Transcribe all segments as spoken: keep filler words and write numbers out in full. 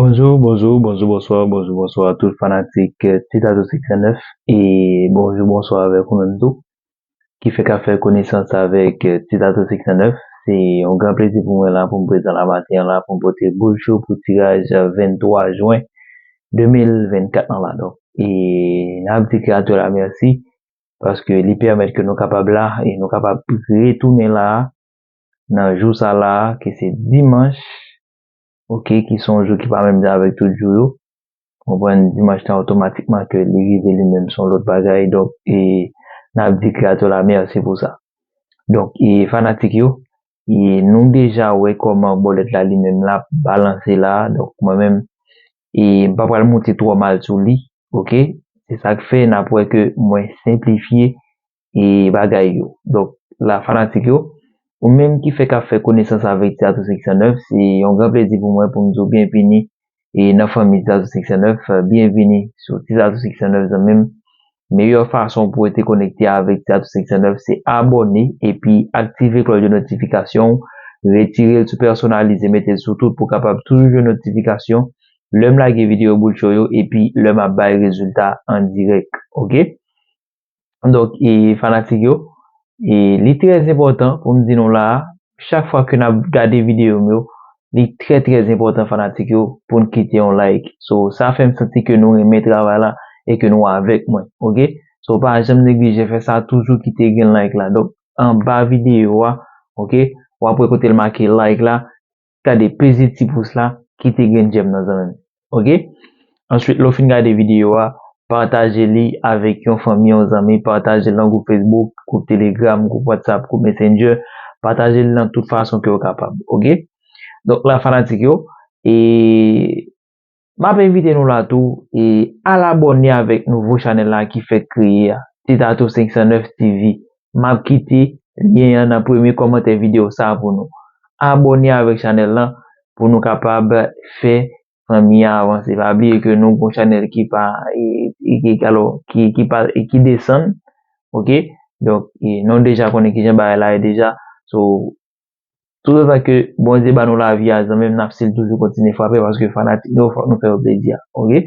Bonjou, bonjou, bonjou, bonswa, bonjou, bonswa tout fanatik, eh, Titato six cent neuf, e bonjou, bonswa avèk ou menm tou, ki fèk ap fè konesans avèk, eh, Titato six cent neuf. Se yon gran plezi pou mwen la, pou m prezan la maten an la, pou m pote boul cho pou tiraj, eh, venntwa jen de mil vennkat lan la. Donk, e n ap di Kreyatè la mèsi, paske li pèmèt ke nou kapab la, e nou kapab retounen la, nan jou sa la, ke se dimanch, oke, ki se yon jou ki pa menm jan avèk tout jou yo. Konprann, dimanch lan otomatikman ke li rive li menm se yon lòt bagay. Donk, e n ap di Kreyatè la mèsi pou sa. Donk, e fanatik yo, e nou deja wè kòman bòlèt la li menm l ap balanse la. Donk, mwen menm, e m pa pral moute twò mal sou li, oke? Se sa k fè n ap wè ke mwen senplifye e bagay yo. Donk, la fanatik yo, ou menm ki fèk ap fè konesans avèk Titato six cent neuf, se yon gran plezi pou mwen pou m di w byenvini e nan fanmi Titato six cent neuf, byenvini sou Titato six cent neuf zanmi m. Meyè fason pou w rete konekte avèk Titato six cent neuf se abòne epi aktive klòch de notifikasyon w, retire l sou pèsonalize, mete l sou tout pou w kapab toujou jwenn notifikasyon lè m lage videyo boul cho yo epi lè m ap bay rezilta an dirèk, oke? Donk, e fanatik yo, e li trè enpòtan pou m di nou la a, chak fwa ke n ap gade videyo m yo, li trè, trè enpòtan fanatik yo pou n kite yon like. So, sa fè m santi ke nou renmen travay la e ke nou avèk mwen, oke? So, pa janm neglije fè sa, toujou kite grenn like la. Donk, anba videyo a, oke, w ap wè kote l make like la, gade peze ti pous la, kite grenn j'aime nan zanmi m. Oke? Answit, lè w fin gade videyo a, pataje li avèk yon fanmi, yon zanmi, pataje l nan gwoup Facebook, gwoup Telegram, gwoup WhatsApp, gwoup Messenger, pataje l nan tout fason ke w kapab. Oke? Donk la fanatik yo, e m ap envite nou la tou, e al abòne avèk nouvo chanèl la ki fèk kreye a, Titato cinq cent neuf T V. M ap kite lyen an nan premye kòmantè videyo sa a pou nou. Abòne avèk chanèl lan pou nou kapab fè fanmi an avanse. Pa bliye ke nou gon chanèl ki pa, e, e, ki, alò, ki, ki pa, e, ki desann, oke? Donk, e, nou deja konnen kijan bagay la ye deja. So, toutotan ke Bondye ba nou lavi a, zanmi m, n ap still toujou kontinye frape paske fanatik nou, fòk nou fè yo plezi a, oke?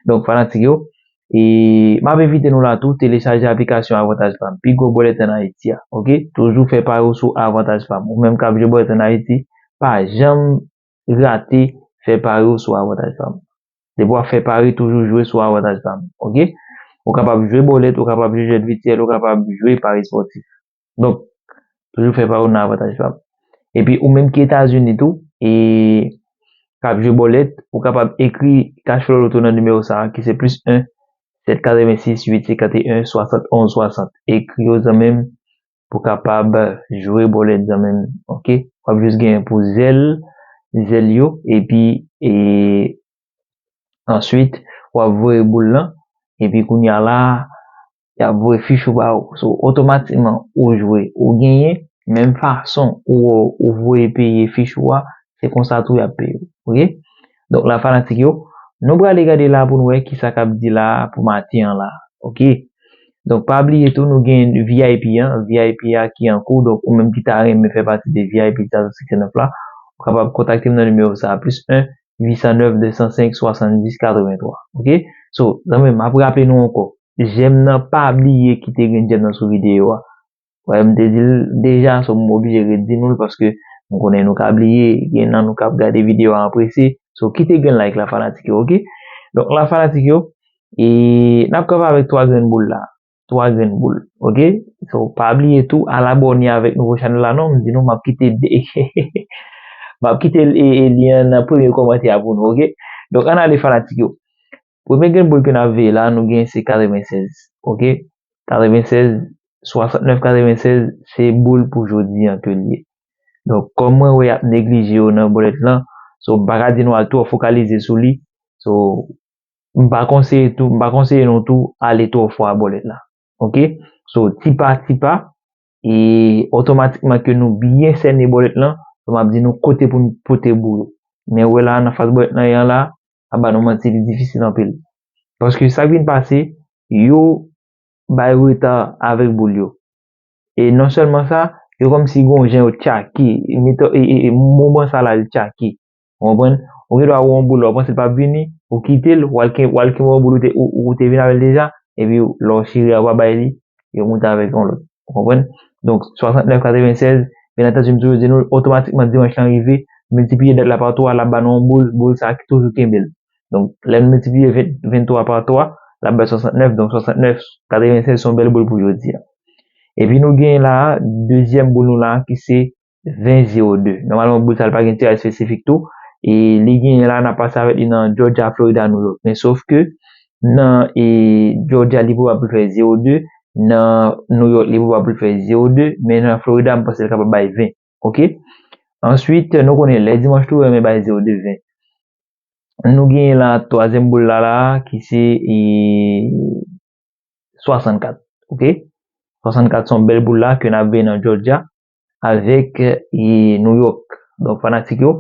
Donk, fanatik yo, e m ap envite nou la tou, telechaje aplikasyon Avantaj Pam, pi gwo bòlèt ann Ayiti a, oke? Toujou fè pari w sou Avantaj Pam. Ou menm k ap jwe bòlèt ann Ayiti, pa janm rate fè pari w sou Avantaj Pam. Depi w ap fè pari, toujou jwe sou Avantaj Pam, oke? Ou kapab jwe bòlèt, ou kapab jwe jwèt vityèl, ou kapab jwe pari espòtif. Donk, toujou fè pari w nan Avantaj Pam. Epi ou menm ki Etazini tou, e k ap jwe bòlèt, ou kapab ekri Cash Flow Lotto nan nimewo sa a, ki se plis en, sèt katrevensis, uit senkanteyen, swasantonz, swasant. Ekri yo zanmi m pou kapab jwe bòlèt zanmi m, oke? W ap jis genyen pou zèl, zèl yo, epi, e, answit, w ap voye boul lan, epi kounye a la, y ap voye fich ou ba ou. So, otomatikman, ou jwe, ou genyen, menm fason ou, ou voye peye fich ou a, se konsa tou y ap peye w, oke? Donk, la fanatik yo, nou prale gade la pou nou wè kisa k ap di la pou maten an la, oke? Donk, pa bliye tou, nou gen V I P an, V I P a ki an kou, donk, ou menm ki ta renmen fè pati de V I P Titato six cent neuf la, ou kapab kontakte m nan nimewo sa a, plis en, uit san nèf, de san senk, swasanndis, katrevenntwa, oke? So, zanmi m, m ap raple nou ankò, j'aime nan, pa bliye kite grenn j'aime nan sou videyo a. Wè, m te di l deja, so m oblije redi nou l paske m konnen nou ka bliye, gen nan nou k ap gade videyo a anprese. So, kite grenn like la, fanatik yo, oke? Donk, la, fanatik yo, e n ap kanpe avèk twa grenn boul la. Twa grenn boul, oke? So, pa bliye tou, al abòne avèk nouvo chanèl la, non, m di nou, m ap kite de, m ap kite, e, e, lyen an nan premye kòmantè a pou nou, oke? Donk, ann ale, fanatik yo. Premye grenn boul ke n ap veye la, nou gen se katrevennsèz, oke? Katrevennsèz, swasantnèf katrevennsèz, se boul pou jodi an ke l ye. Donk, kòm mwen wè y ap neglije yo nan bòlèt lan, so, m pa ka di nou al twò fokalize sou li. So, m pa konseye tou, m pa konseye nou tou ale twò fò a bòlèt la, oke? So, ti pa, ti pa, e otomatikman ke nou byen sène bòlèt lan, so, m ap di nou kote pou n pote boul yo. Men wè la, nan faz bòlèt lan ye an la, ap ba nou manti, li difisil anpil. Paske sa k vin pase, yo bay reta avèk boul yo. E non sèlman sa, yo kòmsi gon jan yo tchake, metò, e, e, e, moman sa la, li tchake. Ou konprann? Ou gen dwa wè yon boul la, ou panse l p ap vini, ou kite l, w al ken- w al kenbe yon boul ou te, ou, ou te vin avè l deja, epi lè w chire a, ou pa bay li, yo moute avèk yon lòt. Ou konprann? Donk, swasantnèf katrevennsèz, byen antandi, m toujou di nou, otomatikman dimanch lan rive, miltipliye dat la pa twa, l ap ba nou yon boul, boul sa a ki toujou kenbe l. Donk, lè n miltipliye ven, venntwa pa twa, l ap bay swasantnèf, donk swasantnèf katrevennsèz se yon bèl boul pou jodi a. Epi nou gen la a, dezyèm boul nou la a, ki se ven zewo de. Nòmalman, boul sa a, li pa gen tiraj espesifik tou, e li gen la, n ap pase avèk li nan Georgia, Florida, New York. Men sof ke nan e, Georgia, li pwobab pou l fè zewo de, nan New York, li pwobab pou l fè zewo de, men nan Florida, m panse l kapab bay ven. Oke? Answit, nou konnen lè dimanch tou renmen bay zewo de ven. Nou gen la twazyèm boul la la, ki se e, swasannkat. Oke? Swasannkat se yon bèl boul la ke n ap veye nan Georgia avèk e, New York. Donk, fanatik yo,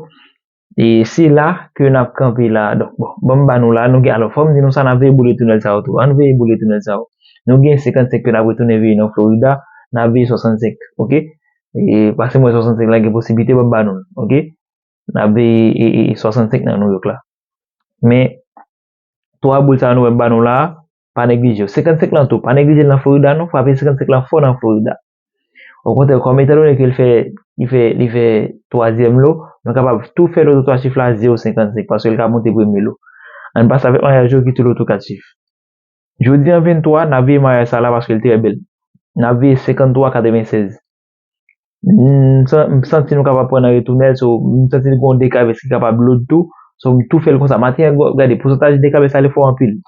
e se la ke n ap kanpe la. Donk, bon, ban m ba nou la, nou gen, alò, fò m di nou sa, n ap veye boul retounen sa yo tou. Ann veye boul retounen sa yo. Nou gen senkannsenk ke n ap retounen veye nan Florida, n ap veye swasannsenk. Oke? E, paske m wè swasannsenk la gen posiblite, ban m ba nou l. Oke? N ap veye e, e, swasannsenk nan New York la. Men, twa boul sa yo nou wè m ba nou la a, pa neglije yo. Senkannsenk lan tou, pa neglije l nan Florida non, frape senkannsenk lan fò nan Florida. Okontrè, kòm etandone ke l fè, li fè, li fè twazyèm lo, nou kapab tou fè lòt twa chif la zewo senkannsenk, paske l ka monte premye lo. Ann pase avèk maryaj yo ki tou loto kat chif. Jodi an venntwa, n ap veye maryaj sa la paske l trè bèl. N ap veye senkanntwa katrevennsèz. M san- m santi nou kapab pran nan retounèl, so, m santi l gen yon dekabès ki kapab load tou, so, m tou fè l konsa. Maten an, gade, pousantaj dekabès la, li fò anpil.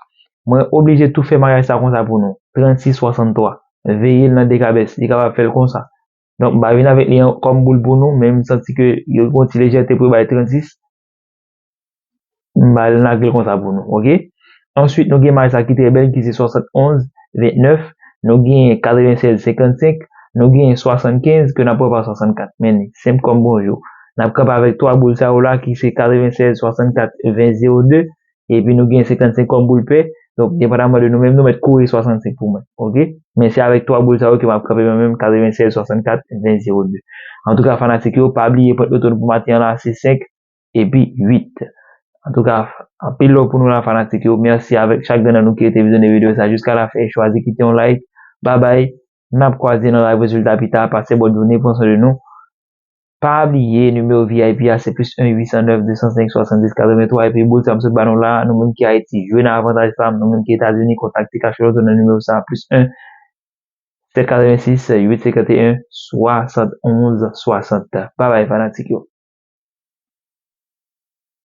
Mwen oblije tou fè maryaj sa konsa pou nou. Trannsis swasanntwa. Veye l nan dekabès, li kapab fè l konsa. Donk, m pa vin avèk li an- kòm boul pou nou, men m santi ke yo gen yon ti lejète pou yo bay trannsis. M ba l lage l konsa pou nou, oke? Answit, nou gen maryaj sa ki trè bèl, ki se swasannonz ventnèf, nou gen katrevennsèz senkannsenk, nou gen swasannkenz ke n ap pran pa swasannkat. Men li senp kòm bonjou. N ap kanpe avèk twa boul sa yo la, ki se katrevennsèz swasannkat ven zewo de, epi nou gen senkannsenk kòm boul pè. Donk, depandaman de nou menm, nou mèt kouri swasannsenk pou mwen, oke? Men se avèk twa boul sa yo ke m ap kanpe mwen menm, katrevennsèz swasannkat ven zewo de. Antouka, fanatik yo, pa bliye pwent loto nou pou maten an la, se senk epi uit. Antouka, anpil love pou nou la, fanatik yo. Mèsi avèk chak grenn nan nou ki rete vizyonnen videyo sa jiska lafen e chwazi kite yon like. Babay, n ap kwaze nan live rezilta pita. Pase bòn jounen, pran swen de nou. Pa bliye, nimewo V I P a se plis en uit san nèf de san senk swasanndis katrevenntwa, epi boul sa m sot ba nou la, nou menm ki Ayiti, jwe nan avantaj pa m, nou menm ki Etazini, kontakte Cash Lotto nan nimewo sa, plis en sèt katrevensis uit senkanteyen swasannonz swasant. Babay, fanatik yo.